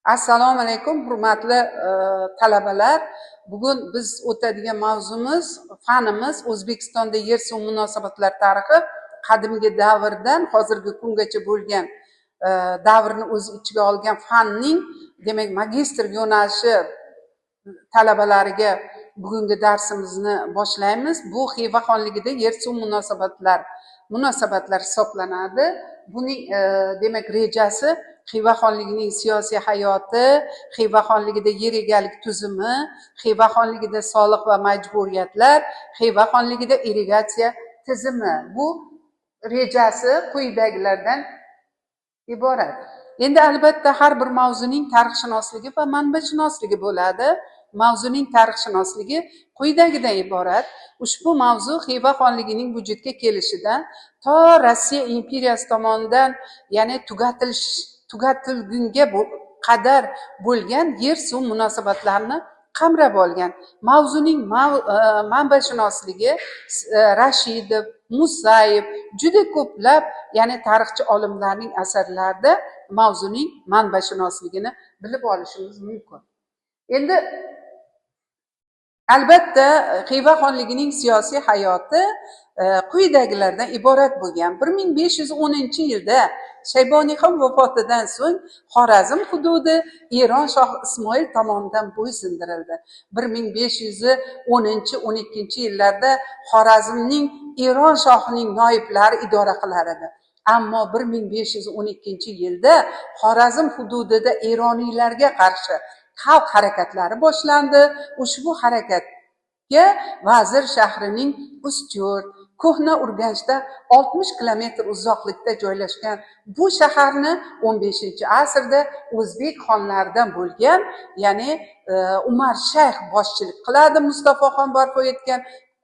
Assalomu alaykum, hurmatli talabalar. Bugun biz o'tadigan mavzumiz, fanimiz O'zbekistonda yer-suv munosabatlar tarixi, qadimgi davrdan hozirgi kungacha bo'lgan davrni o'z ichiga olgan fanning, demak, magistr yo'nalishi talabalariga bugungi darsimizni boshlaymiz. Bu Xiva xonligida yer-suv munosabatlar hisoblanadi. Buning demak rejasi Xiva xonligining siyosiy hayoti, Xiva xonligida yer egalik tuzumi, Xiva xonligida soliq va majburiyatlar, Xiva xonligida irrigatsiya tizimi. Bu rejasi quyidagilardan iborat. Endi albatta har bir mavzuning tarixshunosligi va manbashunosligi bo'ladi. Mavzuning tarixshunosligi quyidagidan iborat. Ushbu mavzu Xiva xonligining vujudga kelishidan to Rossiya imperiyasi tomonidan, ya'ni tugatilgunga qadar bo'lgan yer-suv munosabatlarini qamrab olgan. Mavzuning manbashunosligi Rashidov, Musayev, juda ko'plab, ya'ni tarixchi olimlarning asarlarida mavzuning manbashunosligini bilib olishimiz mumkin. Endi albatta Xiva xonligining siyosiy hayoti quyidagilardan iborat bo'lgan. 1510-yilda Shayboniyxon vafotidan so'ng Xorazm hududi Eron shohi Ismoil tomonidan bo'ysundirildi. 1510-12 yillarda Xorazmning Eron shohining noiblari idora qilar edi. Ammo 1512-yilda Xorazm hududida eroniylarga qarshi xalq harakatlari boshlandi. Ushbu harakatga Vazir shahrining Ustyurt, Ko'hna Urganchda 60 kilometr uzoqlikda joylashgan bu shaharni 15-asrda o'zbek xonlaridan bo'lgan, ya'ni Umar shayx boshchilik qiladi, Mustafoxon barpo etgan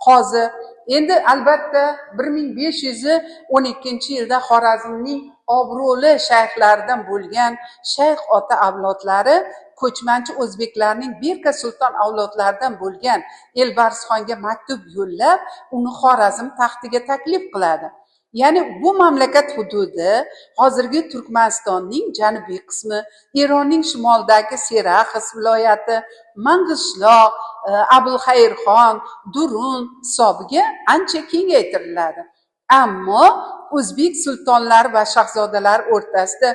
qozi. Endi albatta 1512-yilda Xorazmning obro'li shayxlaridan bo'lgan shayx ota avlodlari ko'chmanchi o'zbeklarning Berka sulton avlodlaridan bo'lgan Elbarsxonga maktub yo'llab, uni Xorazm taxtiga taklif qiladi. Ya'ni bu mamlakat hududi hozirgi Turkmanistonning janubiy qismi, Eronning shimolidagi Seraxs viloyati, Mang'ishloq, Abulxayrxon, Durun hisobiga ancha kengaytiriladi. Ammo o'zbek sultonlari va shahzodalari o'rtasida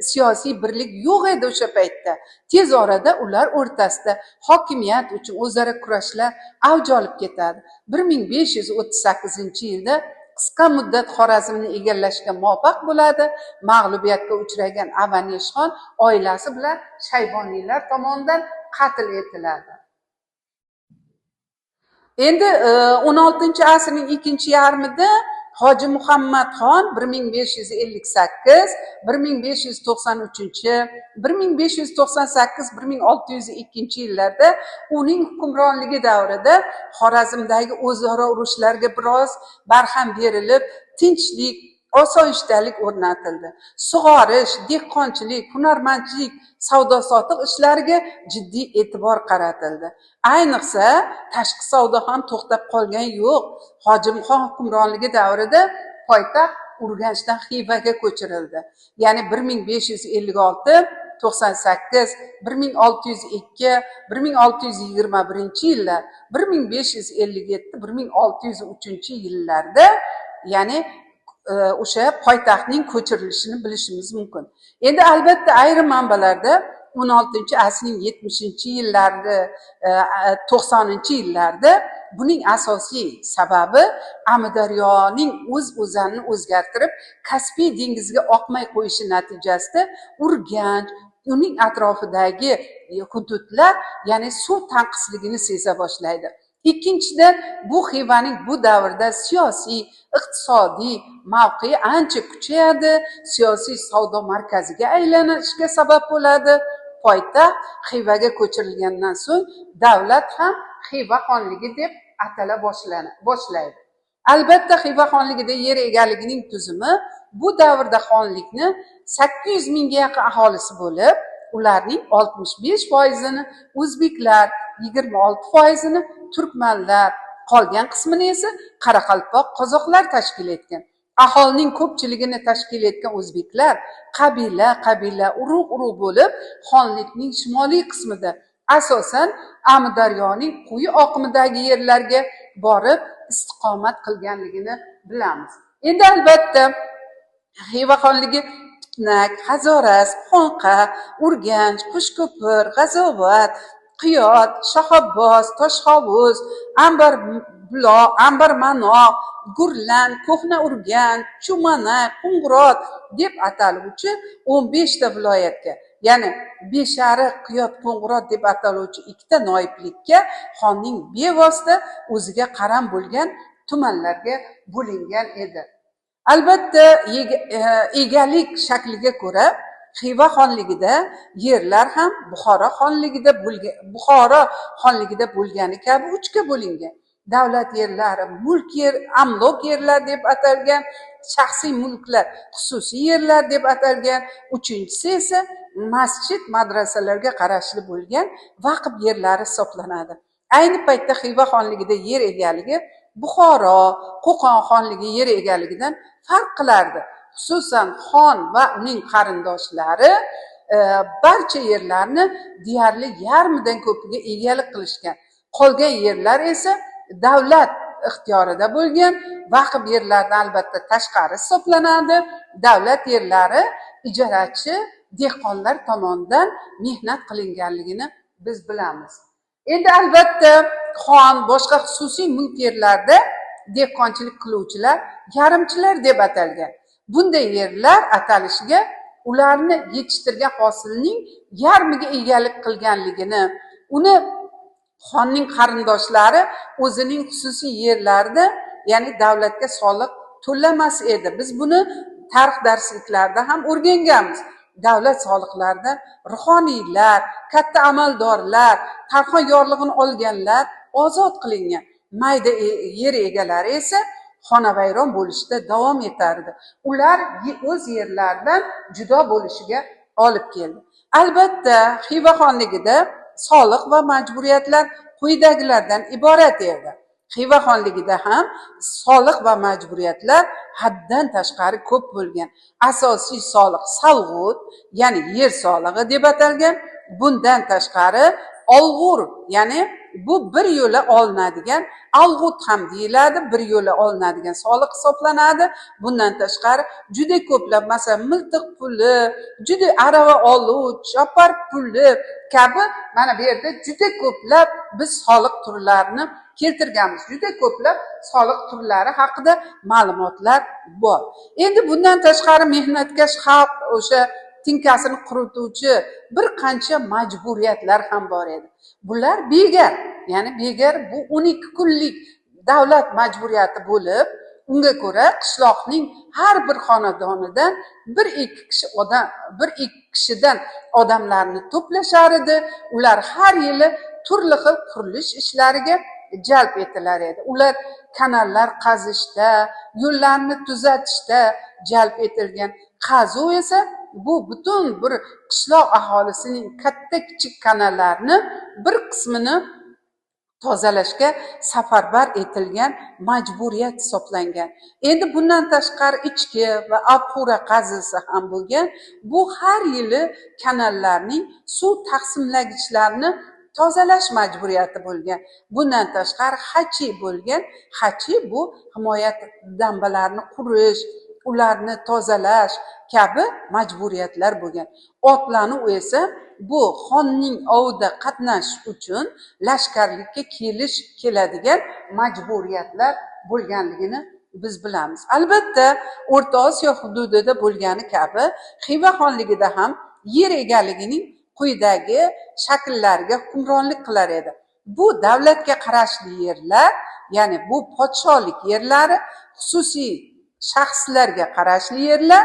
siyosiy birlik yo'q edi o'sha paytda. Tez orada ular o'rtasida hokimiyat uchun o'zaro kurashlar avj olib ketadi. 1538-yilda qisqa muddat Xorazmni egallashga muvaffaq bo'ladi. Mag'lubiyatga uchragan Avaneshxon oilasi bilan Shayboniylar tomonidan qatl etiladi. Endi 16-asrning ikkinchi yarmida Hoji Muhammadxon 1558, 1593, 1598, 1602 yillarda uning hukmronligi davrida Xorazmdagi o'zaro urushlarga biroz barham berilib, tinchlik, osoyishtalik o'rnatildi. Sug'orish, dehqonchilik, hunarmandchilik, savdo-sotiq ishlariga jiddiy e'tibor qaratildi. Ayniqsa, tashqi savdo ham to'xtab qolgan yo'q. Hojimxon hukmronligi davrida poytaxt Urganchdan Xivaga ko'chirildi. Ya'ni 1556, 98, 1602, 1621 yillar, 1557, 1603 yillarda, ya'ni o'sha poytaxtning ko'chirilishini bilishimiz mumkin. Endi albatta ayrim manbalarda 16-asrning 70-yillarida, 90-yillarda buning asosiy sababi Amudaryoning o'z o'zanini o'zgartirib, Kaspiy dengiziga oqmay qo'yishi natijasida Urganch, uning atrofidagi hududlar, ya'ni suv tanqisligini seza boshlaydi. Ikkinchidan, bu Xivaning bu davrda siyosiy, iqtisodiy mavqei ancha kuchayadi, siyosiy savdo markaziga aylanishga sabab bo'ladi. Poytaxt Xivaga ko'chirilgandan so'ng davlat ham Xiva xonligi deb atala boshlaydi. Albatta Xiva xonligida yer egaligining tuzumi bu davrda xonlikni 800 mingga yaqin aholisi bo'lib, ularning 65%ini o'zbeklar, 26%ini turkmanlar, qolgan qismini esa qoraqalpoq, qozoqlar tashkil etgan. Aholining ko'pchiligini tashkil etgan o'zbeklar qabila qabila, urug' urug' bo'lib xonlikning shimoliy qismida, asosan Amudaryoning quyi oqimidagi yerlarga borib istiqomat qilganligini bilamiz. Endi albatta Xiva xonligi Pitnak, Hazorasp, Xonqa, Urganch, Qo'shko'pir, G'azovat, Qiyot, Shohabbos, Toshhovuz, Ambarbuloq, Ambarmanoq, Gurlan, Ko'hna Urganch, Chumanay, Qo'ng'irot deb ataluvchi 15 ta viloyatga, ya'ni Beshariq, Qiyot, Qo'ng'irot deb ataluvchi 2 ta noiblikka, xonning bevosita o'ziga qaram bo'lgan tumanlarga bo'lingan edi. Albatta egalik shakliga ko'ra Xiva xonligida yerlar ham Buxoro xonligida bo'lgani kabi uchga bo'lingan. Davlat yerlari mulk yer, amlok yerlar deb atalgan, shaxsiy mulklar xususiy yerlar deb atalgan, uchinchisi esa masjid, madrasalarga qarashli bo'lgan vaqf yerlari hisoblanadi. Ayni paytda Xiva xonligida yer egaligi Buxoro, Qo'qon xonligi yer egaligidan farq qilardi. Xususan, xon va uning qarindoshlari barcha yerlarni deyarli yarmidan ko'piga egalik qilishgan. Qolgan yerlar esa davlat ixtiyorida bo'lgan, vaqf yerlardan albatta tashqari hisoblanadi. Davlat yerlari ijarachi dehqonlar tomonidan mehnat qilinganligini biz bilamiz. Endi albatta xon boshqa xususiy mulk yerlarda dehqonchilik qiluvchilar yarimchilar deb atalgan. Bunday yerlar atalishiga ularni yetishtirgan hosilning yarmiga egalik qilganligini, uni xonning qarindoshlari o'zining xususiy yerlarida, ya'ni davlatga soliq to'lamas edi. Biz buni tarix darsliklarida ham o'rganganmiz. Davlat soliqlaridan ruhoniylar, katta amaldorlar, tarxon yorlig'ini olganlar ozod qilingan. Mayda yer egalari esa xonavayron bo'lishda davom etardi. Ular o'z yerlaridan judo bo'lishiga olib keldi. Albatta Xiva xonligida soliq va majburiyatlar quyidagilardan iborat edi. Xiva xonligida ham soliq va majburiyatlar haddan tashqari ko'p bo'lgan. Asosiy soliq salg'ut, ya'ni yer solig'i deb atalgan. Bundan tashqari olg'ur, ya'ni bu bir yo'la olinadigan, alg'ut ham deyiladi, bir yo'la olinadigan soliq hisoblanadi. Bundan tashqari juda ko'plab, masalan, miltiq puli, juda arava oluv, chopar puli kabi mana bu yerda juda ko'plab biz soliq turlarini keltirganmiz. Juda ko'plab soliq turlari haqida ma'lumotlar bor. Endi bundan tashqari mehnatkash xalq o'sha tinkasini qurituvchi bir qancha majburiyatlar ham bor edi. Bular begar, ya'ni begar bu 12 kunlik davlat majburiyati bo'lib, unga ko'ra qishloqning har bir xonadonidan bir ikki kishi odam, bir ikki kishidan odamlarni to'plashar edi. Ular har yili turli xil qurilish ishlariga jalb etilar edi. Ular kanallar qazishda, yo'llarni tuzatishda jalb etilgan. Qazuv esa bu butun bir qishloq aholisining katta kichik kanallarni bir qismini tozalashga safarbar etilgan majburiyat hisoblangan. Endi bundan tashqari ichki va abxura qazisi ham bo'lgan. Bu har yili kanallarning suv taqsimlagichlarini tozalash majburiyati bo'lgan. Bundan tashqari hachi bo'lgan. Hachi bu himoya dambalarini qurish, ularni tozalash kabi majburiyatlar bo'lgan. Otlanuv esa bu xonning ovida qatnashish uchun lashkarlikka kelish keladigan majburiyatlar bo'lganligini biz bilamiz. Albatta O'rta Osiyo hududida bo'lgani kabi Xiva xonligida ham yer egaligining quyidagi shakllariga hukmronlik qilar edi. Bu davlatga qarashli yerlar, ya'ni bu podsholik yerlari, xususiy shaxslarga qarashli yerlar,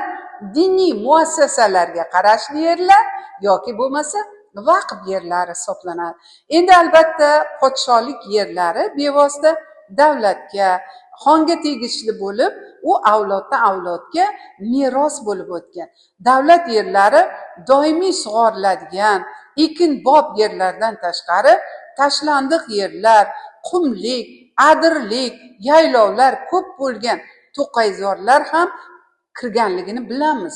diniy muassasalarga qarashli yerlar yoki bo'lmasa vaqf yerlari hisoblanadi. Endi albatta podsholik yerlari bevosita davlatga, xonga tegishli bo'lib, u avloddan avlodga meros bo'lib o'tgan. Davlat yerlari doimiy sug'oriladigan ekinbop yerlardan tashqari tashlandiq yerlar, qumlik, adirlik, yaylovlar ko'p bo'lgan. to'qayzorlar ham kirganligini bilamiz.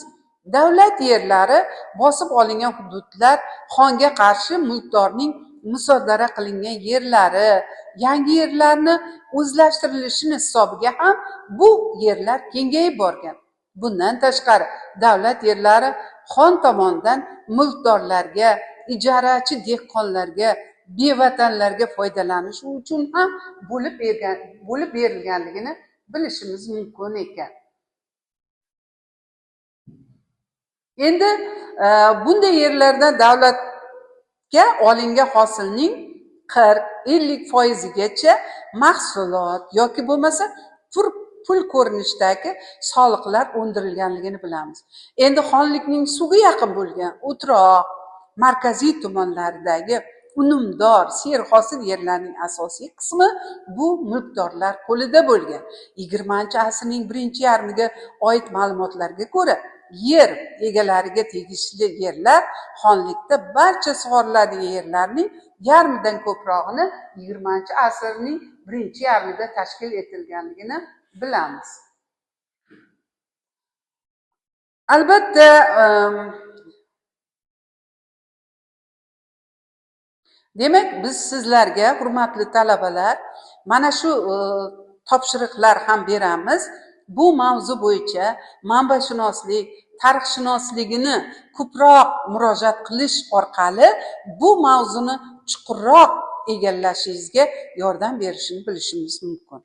Davlat yerlari bosib olingan hududlar xonga qarshi mulkdorning musodara qilingan yerlari, yangi yerlarni o'zlashtirilishini hisobiga ham bu yerlar kengayib borgan. Bundan tashqari davlat yerlari xon tomonidan mulkdorlarga, ijarachi dehqonlarga, bevatanlarga foydalanish uchun ham bo'lib berilganligini bilishimiz mumkin ekan. Endi bunday yerlardan davlatga olingan hosilning 40-50%gacha mahsulot yoki bo'lmasa pul ko'rinishidagi soliqlar o'ndirilganligini bilamiz. Endi xonlikning suvga yaqin bo'lgan o'troq, markaziy tumanlaridagi unumdor, serhosil yerlarning asosiy qismi bu mulkdorlar qo'lida bo'lgan. 20-asrning birinchi yarmiga oid ma'lumotlarga ko'ra, yer egalariga tegishli yerlar xonlikda barcha sug'oriladigan yerlarning yarmidan ko'prog'ini 20-asrning birinchi yarmida tashkil etilganligini bilamiz. Albatta, demak, biz sizlarga, hurmatli talabalar, mana shu topshiriqlar ham beramiz. Bu mavzu bo'yicha manbashunoslik, tarixshunosligini ko'proq murojaat qilish orqali bu mavzuni chuqurroq egallashingizga yordam berishini bilishimiz mumkin.